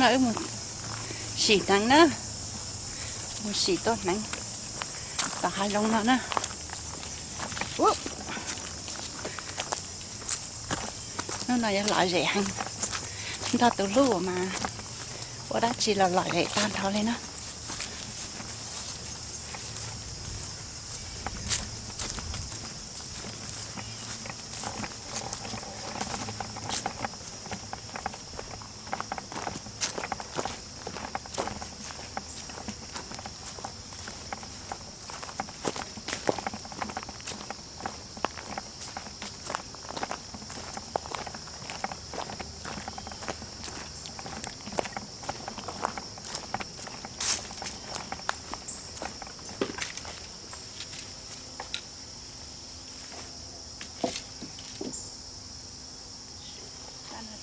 Wb mus sim hneev na, mus sim tua hneev tom hav zoov no na. Hnub no yuav lom zem heev, nrog tus hlub mas ua dab tsi los lom zem tag nrho li na.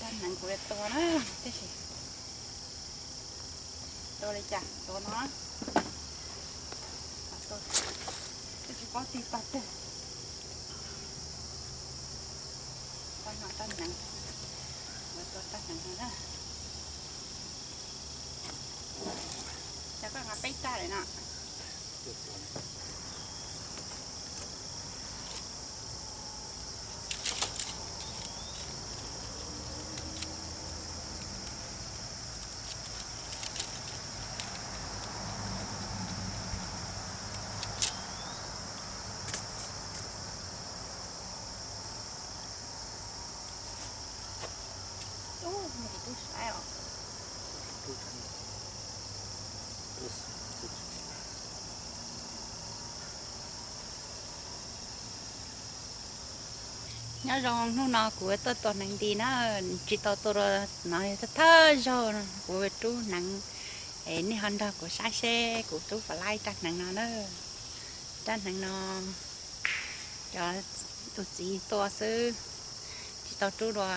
Rab hneev kuv yuav tua na, tab sis tua li cas tua no, twb tsis paub tig tog twg. Tua no rab hneev, kuv tua rab hneev no na. Cas koj nqa peb rab lawm no? Ub, nws kuv tub saib os. Nyob zoo, hnub no kuv tuaj tua hneev nti na, tsis tau tua no thawj thawj zaug no kuv rub hneev. Es nej ho nrog kuv saib seb kuv rub puas laib rab hneev no na. Rab hneev no cov tus txiv tua xwb, tsis tau rub dua,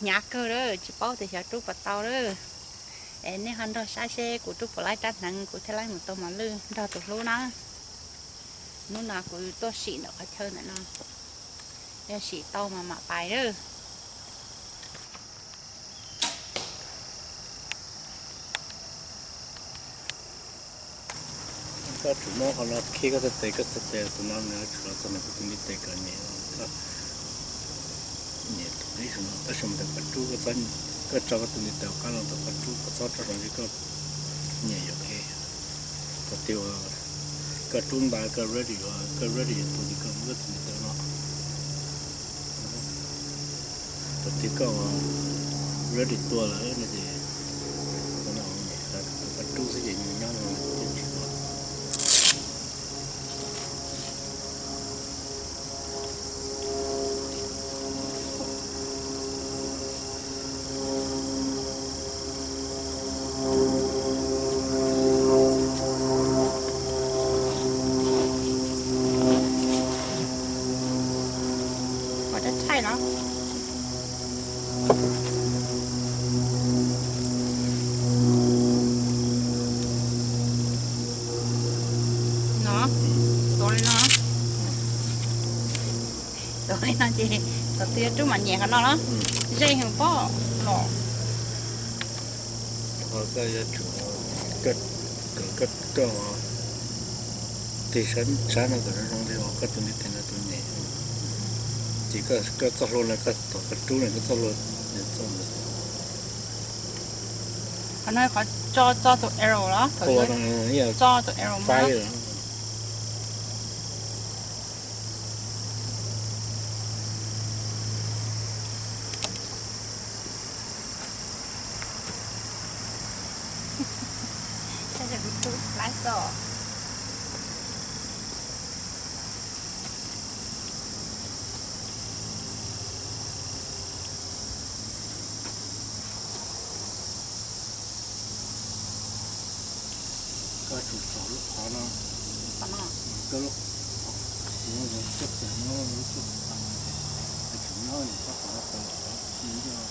hnyav kawg lawm, tsis paub tias xyov rub puas tau lawm. Es nej ho nrog saib seb kuv rub puas laib rab hneev, kuv thiaj li mus tua mos lwj nrog tus hlub na. Hnub no kuv tuaj sim ntawm qhov chaw ntawm no, yog sim tau mas mam pais lawm. Koj tsum muab qhov no khib koj txhais tes, koj txhais tes tus no nws tsum los txog nws kuv tus ntiv tes kom nyem, koj nyem ib sim no, tab sis mas thaum koj rub, koj tso koj tus ntiv tes qab no, thaum koj rub koj txhob tso zoo li koj nyem yuam kev. Thaum twg uas koj rub nta, koj ready, koj ready tua ces koj muab koj tus ntiv tes no. Thaum twg koj ready tua lawm no ces koj rub xwb ces nws nyob zoo tsis tua. Ua rab thaij no. No, tua li no. Tua li no ces thaum twg yuav rub mas nyem qhov no los. Ze heev pob los. Koj yuav tsum, koj, koj tig sab no kom zoo zoo li uas koj tus ntiv tes no tus nyem. Ces koj txoj hlua no koj thaum koj rub no koj txoj hlua, txoj hlua. Qhov no qhov tso, tso tus arrow los? Tso tus arrow mas. Laib xwb. Koj tsum tso lub qhov no, koj lub, lub txoj xeem no, lub txoj xeem no, koj tsum nyob nws txoj qhov no, qhov no, qhov no, nws ncaj.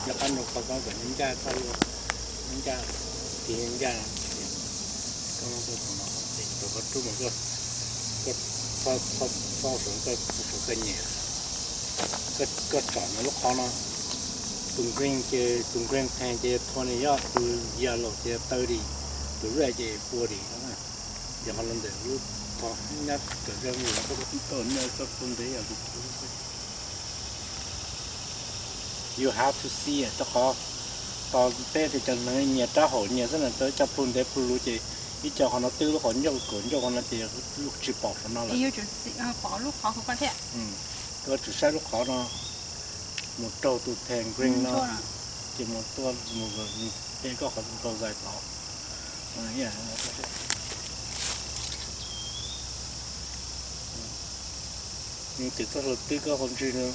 Nyob qab nroo qhov ko kom nws ncaj txoj hlua, nws ncaj, tig ncaj. Koj muab koj tus no, thaum koj rub mas koj, koj txhob, txhob suav koj, suav koj nyem. Koj tsom no lub qhov no, tus green ces tus green plant ces thua ni yog, tus yellow ces taw di, tus red ces pua di. Ces ho los ntawm lub thov nyab cov zaj mus koj tau nyiaj coj plu ntev yog kuv. You have to see it rau qhov tos peb tias cov neeg nyias rab hauv nyias xwb na, tau ib co plu ntev plu luv ces ib co qhov no twb lub qhov ncauj kaum ncauj qhov no ces lub tsis pom saum no lawm. Pom lub qhov kuv koj thiab. Koj tsum saib lub qhov no mus rau tus plant green no, ces mus tuaj mus pe koj qhov nkaus zais tod. Nws twb txoj hlua twb koj qhov ntswg no.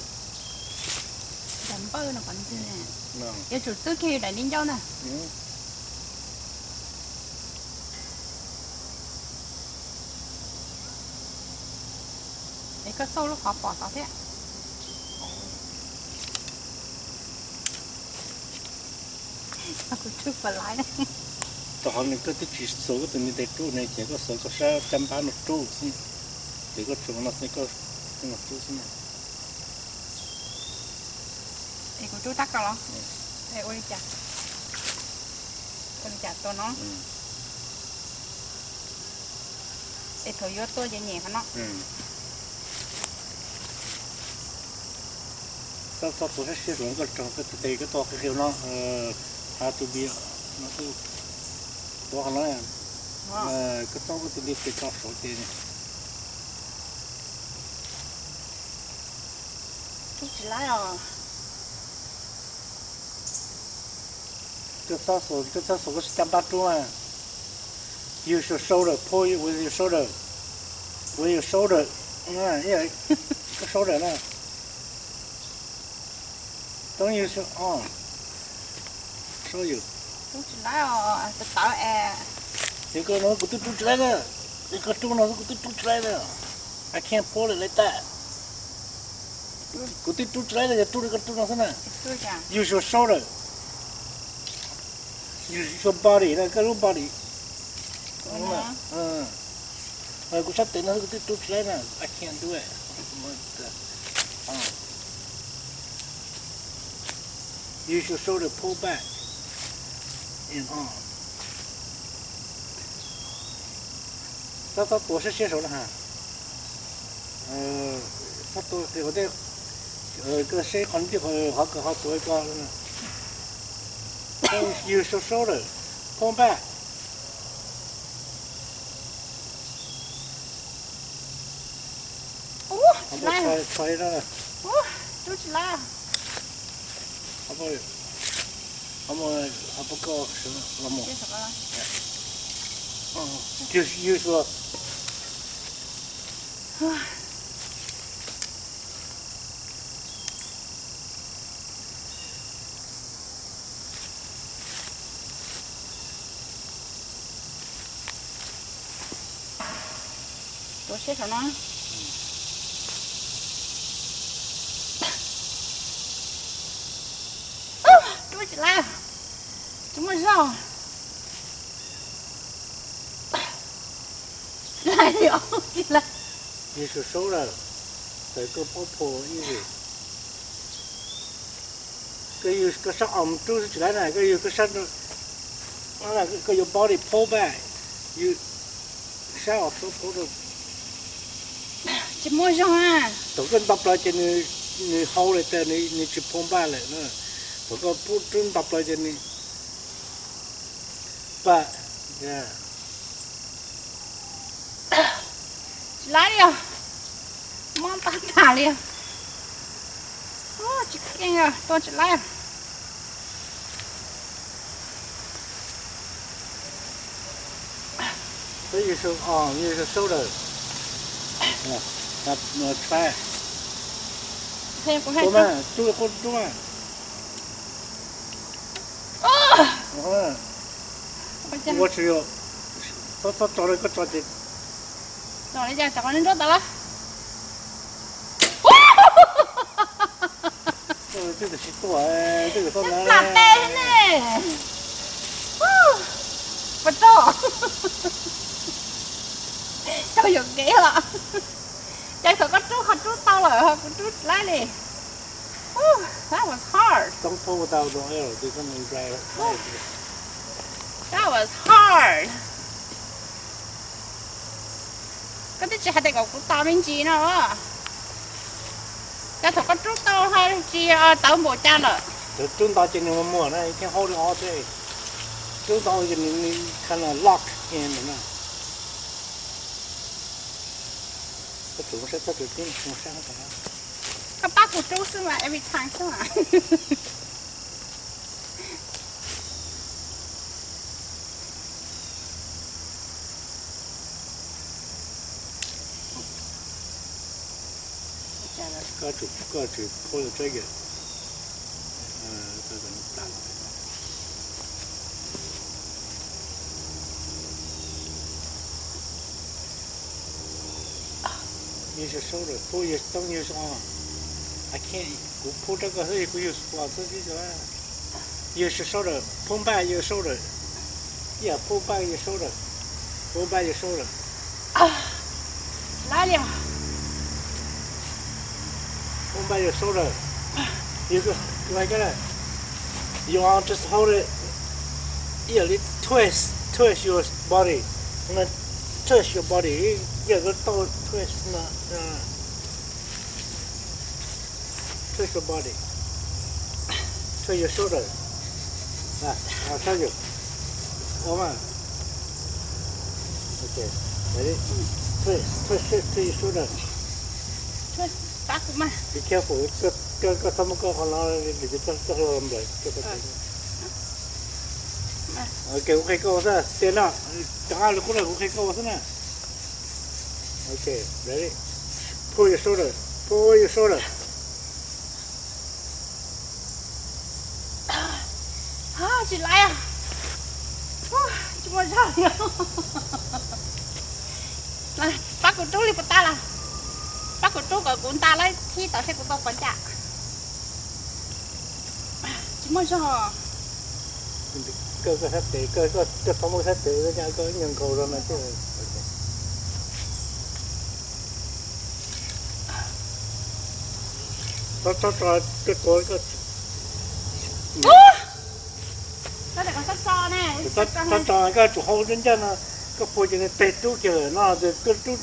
Daim npawj no qhov ntswg ne. Yuav tsum twb kiag daim di ncauj na. Es koj xauj lub qhov pom tod thiab. Kuv rub pam laiv. Rau qhov nws koj twb tsis xuas koj tus ntiv tes rub ne, ces koj xuas koj sab caj npab no rub xwb. Ces koj tsuas no xwb, koj no rub xwb na. Es kuv rub tab kaus los? Es ua li cas? Ua li cas tua no? Es thaum yuav tua ces nyem qhov no. Txhob txhob tuav siab siab, koj tso koj tus tes koj tua qhov qhia no, ha tus ntiv no, tuav qhov no, koj txhob koj tus ntiv tes tso saud ces. Rub tsis laib os. Koj txhob xuas, koj txhob xuas koj sab caj npab rub na. Use your shoulder, pull with your shoulder. With your shoulder. Koj shoulder na. Don't use your arm. Show you. Rub tsis laib os, tawv tawv es. Ces koj no kuv twb rub tsis laib na. Ces koj rub no xwb kuv twb rub tsis laib na. I can't pull it like that. Kuv twb rub tsis laib na, yog rub li koj rub no xwb na. Use your shoulder. Use your body, no, koj lub body. Kuv sab tes no xwb kuv twb rub tsis laib na. I can't do it. Use your shoulder, pull back and arm. Txhob txhob tuav siab siab saud na ha. Txhob tuav qhov tej, koj seb qhov twg qhov kawg ho tuav koj. Use your shoulder, pull back. Ub, tsis laib. Rub tsis laib. Use your Tuav siab saum no. Rub tsis laib, tsis muaj zog. Use your shoulder, tawm koj pob phu ib vim. Koj use koj sab arm rub tsis laib na, koj use koj sab, koj yuav body pull back, sab arm rub. Tsis muaj zog. Thaum koj nto plaws ces nws hau lawm tas nws tsis pull back lawm. Thaum koj rub nto plaws ces nws, pa, tsis laib li os, mob tab tas li os. Tsis keej os, tua tsis laib. Use your shoulder. Try. Rub mas, rub mas. Ua tsis, txhob tso li koj tso ces. Tso li cas, tso qhov nruab tas los. Twb tam sim tuaj, twb yuav txhob na. Plam tes ne. Puas rau? Rau yuam kev los. Ces thaum koj rub qhov rub tau lawm ho kuv rub tsis laib li. That was hard. Don't pull without the oil, because then you dry it. That was hard. Koj twb tsis hais tias kom kuv tos me ntsis no. Cas thaum koj rub tau hais tsis tawv npaum cas lawm. Rub nto ces nws muag na, you can't hold it all day. Rub nto ces nws kind of lock in na. Koj pab kuv rub xwb mas, every time xwb mas. Koj tsis, koj tsis pull the trigger. Use your shoulder, pull your, don't use your arm. I can't, kuv pull rau koj xwb, kuv use arm xwb. Use your shoulder, pull back your shoulder. Yeah, pull back your shoulder. Pull back your shoulder. Lawv li. Pull back your shoulder. You go like that. Your arm, just hold it. Yeah, twist, twist your body. Twist your body. Yeah, go twist. Twist your body. Twist your shoulder. Ah, I'll show you. Ôm vào. Okay, ready? Twist, twist it to your shoulder. Twist, pab kuv mas. Be careful, koj, koj, koj txhob muab koj qhov no, koj, koj, koj hlo nplaim. Ok, kuv qhia koj ua xwb, stand up. Rov qab li qub na, kuv qhia koj ua xwb na. Ok, ready? Pull your shoulder, pull your shoulder. Tsis laiv, tsis muaj zog. Pab kuv rub li puas tau lawm? Pab kuv rub kom kuv nta lawm thiab tau seb kuv tau puas ncaj. Tsis muaj zog. Koj, koj sab tes, koj, koj txhob muab sab tes, koj ib nyuag nkaus rau no xwb. Txhob, txhob tso, koj tua, koj, txhob tso, koj tsum hau ncaj ncaj no, koj puag ces nws teg rub kiag lawm no, koj rub nruj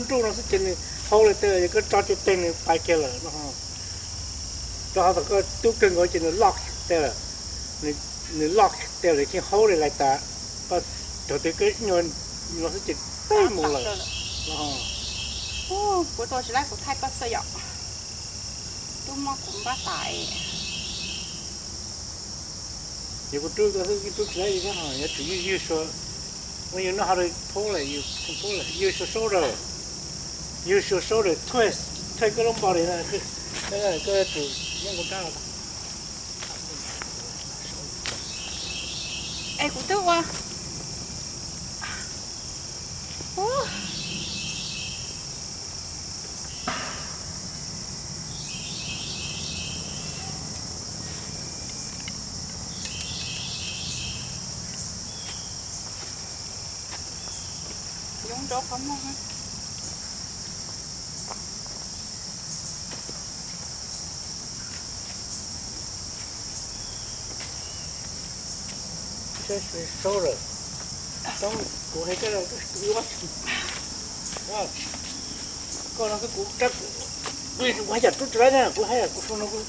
nruj no xwb ces nws hau li tes, koj tso ces teg nws pais kiag lawm no. Rau qhov thaum koj rub kawg nkaus ces nws lock tes lawm, nws lock tes lawm ces hau li lais tas, koj thaum twg koj ib nyuag no xwb ces teg mus lawm. Kuv tua tsis laiv, kuv thaij koj xwb yom. Tub muab kuv npaj tas. Yog kuv rub koj xwb, rub tsis laiv li thiab, yuav tsum use your, when you know how to pull it, you can pull it. Use your shoulder. Use your shoulder, twist, twist koj lub body na, koj yuav tsum yeej ua rab. Es kuv twb ua. Yoov nrov qhov muag. Kuv hais koj, koj no kuv, kuv haj yam rub tsis laiv na, kuv haj yam kuv su no kuv,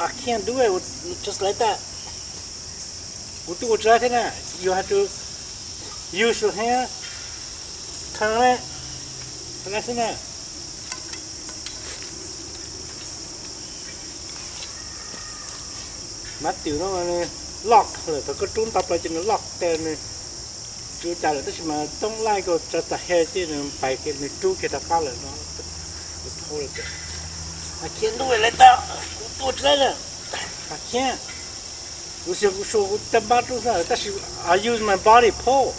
I can't do it just like that. Kuv twb ua tsis laiv thiab na, you have to use your hand, turn it, turn it xwb na. Mab twm no nws lock lawm, thaum koj rub nto plaws ces nws lock tes nws tsis ua cas lawm, tab sis mas toob laij koj tsa tas he ces nws pais kiag nws rub kiag rov qab lawm no. I can't do it like that, kuv tua tsis laiv na. I can't. Kuv xyov kuv suav kuv caj npab rub xwb tab sis I use my body pull.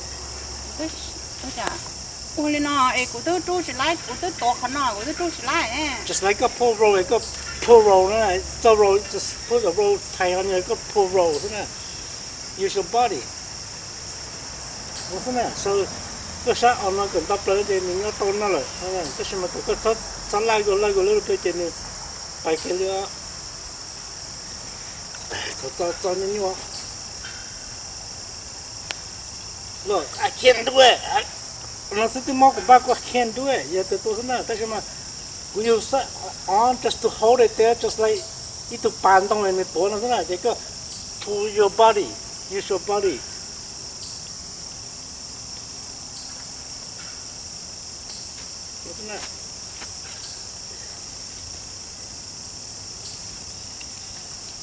Ua li no es kuv twb rub tsis laiv, kuv twb tuav qhov no kuv twb rub tsis laiv. Just like koj pull rope, koj pull rope na, txoj rope, just put the rope tight on you, koj pull rope xwb na. Use your body. Ua xwb na, so koj sab os no kom nto plaws ces nws nyob tau no lawm, tab sis mas thaum koj txhob laij koj laij koj lawb plaws ces nws Pais kiag li, thaum txog txog nyuaj nyuaj. Look, I can't do it. No xwb twb mob kuv npaj kuv, I can't do it. Yog tus tua xwb na, tab sis mas kuv use arm just to hold it there, just like ib tug pas ntoo nws tuav no xwb na, ces koj pull your body, use your body.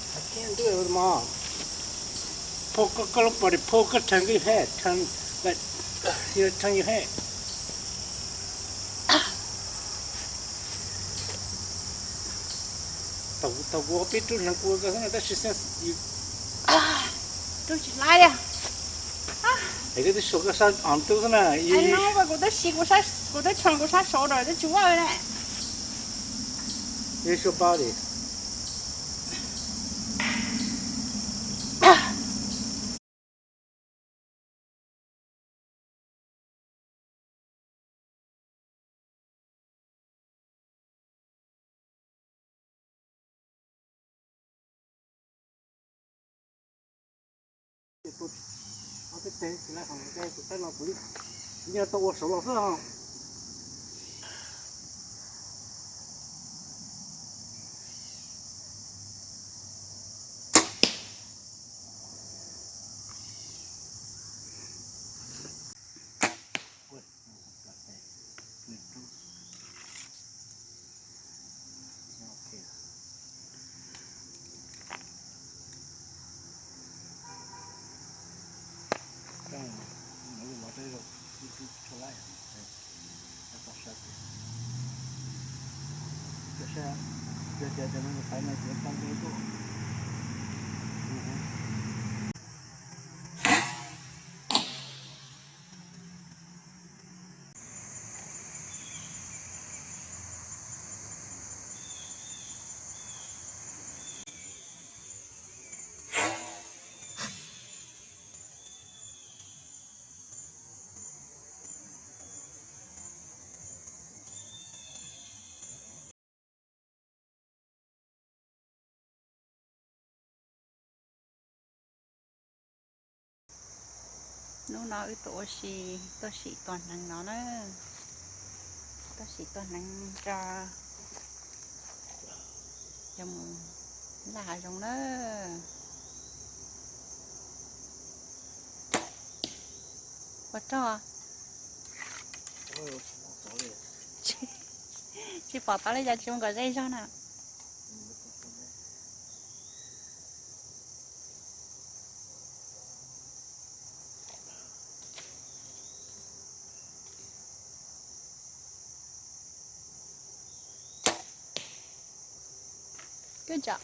I can't do it with my arm. Pull, koj, koj lub body pull, koj turn your head, turn, like, you know, turn your head. Thaum, thaum kuv ua peb rub hneev kuv ua koj xwb na, tab sis since you rub tsis laib li. Es koj twb suav koj sab arm rub xwb na, no kuv twb siv kuv, kuv twb chon kuv sab shoulder twb tsis ua ne. Use your body. Ob peb teg tsis laib qhov ntawd, kuv saib no kuv yeej tau ua saud los xwb os. Hnub no wb tuaj ua si, tuaj sim tua hneev no na, tuaj sim tua hneev tso, coj mus laj hav zoov na. Ua rog. Tsis pom tau li cas, tsis mus kom ze zog na. Good job.